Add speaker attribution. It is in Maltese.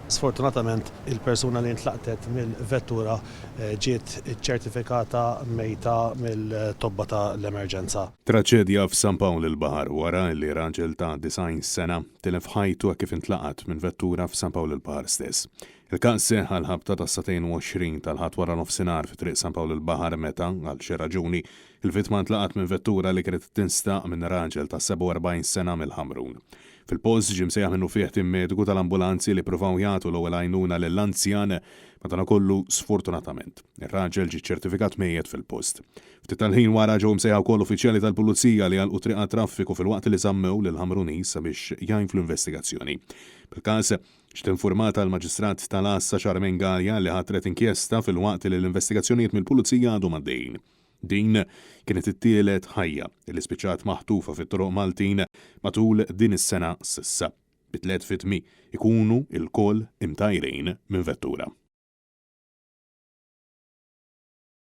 Speaker 1: Sfortunatament il-persuna li ntlaqtet mill-vettura ġiet iċċertifikata mejta mill-tobba ta' l-emerġenza.
Speaker 2: Traġedja f'San Pawl il-Baħar wara li raġel ta' 90 sena tilef ħajtu hekk kif intlaqat minn vettura f'San Pawl il-Baħar stess. Il-każ seħħ għall-ħabta tas-sagħtejn u 20 tal-Ħadd waranofsinhar fi Triq San Pawl il-Baħar meta, għal xi raġuni, il-vittma ntlaqat minn vettura li kienet tinstaq minn raġel ta' 47 sena mill-Ħamrun. Fil-post ġie msejjaħ minnufih tim mediku tal-ambulanzi li ppruvaw jagħtu l-ewwel għajnuna lill-anzjan, madankollu sfortunatament, ir-raġel ġie ċċertifikat mejjet fil-post. Ftit tal-ħin wara ġew imsejħa wkoll uffiċjali tal-Pulizija li għalqu triq għat-traffiku filwaqt li żammew lill-Ħamruniż sabiex jgħin fl-investigazzjoni. Bil-każ, ġiet infurmata l-Maġistrat tal-Għassa Charmaine Galea li ħatret inkjesta filwaqt li l-investigazzjonijiet mill-Pulizija għadhom għaddejjin. Din kienet it-tielet ħajja li spiċċat maħtufa fit-toroq Maltin matul din is-sena s'issa, bi tliet vittmi jkunu lkoll imtajrin minn vettura.